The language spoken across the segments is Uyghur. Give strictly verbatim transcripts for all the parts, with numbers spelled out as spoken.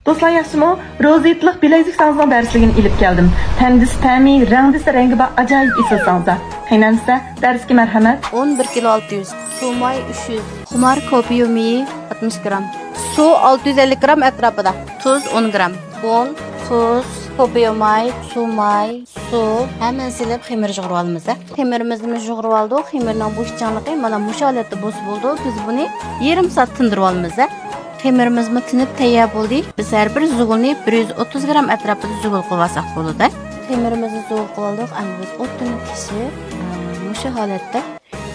دوستلار ياخشىمۇ؟ روزىتلىق بىلەيزۈك ساڭزىنىڭ دەرسلىكىنى ئېلىپ كەلدىم. تەمدىسى تەمى، رەڭدىسى رەڭگى بار ئاجايىپ ئېسىل ساڭزا. قېنى ئەمىسە، دەرسكە مەرھەمەت. ئون بىر كىلو ئالتە يۈز. سۇ ماي ئۈچ يۈز. خۇمار كوپىيۇ مېيى ئاتمىش گرام. سۇ ئالتە يۈز ئەللىك گرام ئەتراپىدا. تۇز ئون گرام. ئۇن، تۇز، كوپىيۇ ماي، سۇ ماي، سۇ، ھەممىنى سېلىپ خېمىر يۇغۇرۇۋالىمىز. خېمىرىمىزنى يۇغۇرۇۋالدۇق. خېمىرنىڭ بۇ ئىشچانلىقى مانا مۇشۇ ھالەتتە بولسا بولىدۇ. بىز بۇنى يېرىم سائەت تىندۇرۇۋالىمىز. خېمىرىمىزمۇ تىنىپ تەييار بولدى. بىز ھەر بىر زۇۋۇلنى بىر يۈز ئوتتۇز گرام ئەتراپىدا زۇۋۇل قىلىۋالساق بولىدۇ. خېمىرىمىزنى زۇۋۇل قىلىۋالدۇق. ئەمدى بىز ئوتتىن كېسىپ، مۇشۇ ھالەتتە،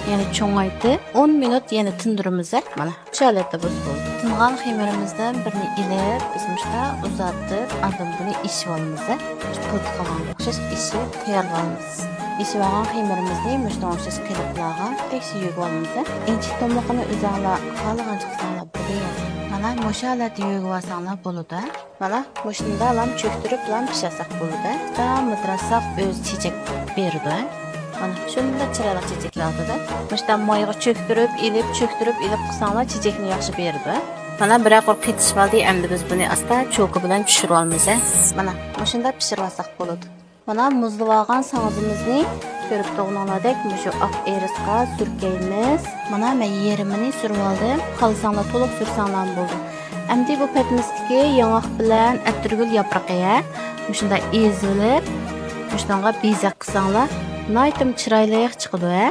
يەنى چوڭايتىپ، ئون مىنۇت يەنە تىندۇرىمىز. مانا، مۇشۇ ھالەتتە بولسا بولدى. تىنغان خېمىرىمىزدىن بىرنى ئېلىپ، بىز مۇشۇندا ئۇزارتىپ، ئاندىن بۇنى ئېشىۋالىمىز. پىلتىق قىلغانغا ئوخشاش ئېشىپ تەييارلىۋالىمىز. ئېشىۋالغان خېمىرىمىزنى مۇشۇنىڭغا ئوخشاش قېلىپلارغا تەكشى يۆگىۋالىمىز. ئىنچىكە توملۇقىنى ئۆزۈڭلار خالىغانچە قىلساڭلار بولىدۇ. مانا مۇشۇ ھالەتتە يۆگىۋالساڭلار بولىدۇ. مانا مۇشۇنداقلام چۆكتۈرۈپلام پىشۇرساق بولىدۇ. مۇشۇنداق مىدىرلاتساق ئۆزى چېچەك بېرىدۇ. مانا شۇنداق چىرايلىق چېچەكلەر ئالدىدا. مۇشۇنداق مايغا چۆكتۈرۈپ ئېلىپ، چۆكتۈرۈپ ئېلىپ قىلساڭلار چېچەكنى ياخشى بېرىدۇ. مانا بىرەر قۇر قېتىشىۋالدى، ئەمدى بىز بۇنى ئاستا چوكا بىلەن پىشۇرۇۋالىمىز. مانا مۇشۇنداق پىشۇرۇۋالساق بولىدۇ. مانا مۇزلىۋالغان ساڭزىمىزنى كۆرۈپ تۇرغىنىڭلاردەك مۇشۇ ئاق ئېرىسقا سۈركەيمىز. مانا مەن يېرىمىنى سۈرۈۋالدىم. خالىساڭلار تولۇق سۈرسەڭلارمۇ بولىدۇ. ئەمدى بۇ پەتنىستىكى ياڭاق بىلەن ئەتىرگۈل ياپرىقى ھە. مۇشۇنداق ئېزىۋېلىپ، مۇشۇنىڭغا بېزەك قىلساڭلار، ناھايىتىمۇ چىرايلىق چىقىدۇ ھە.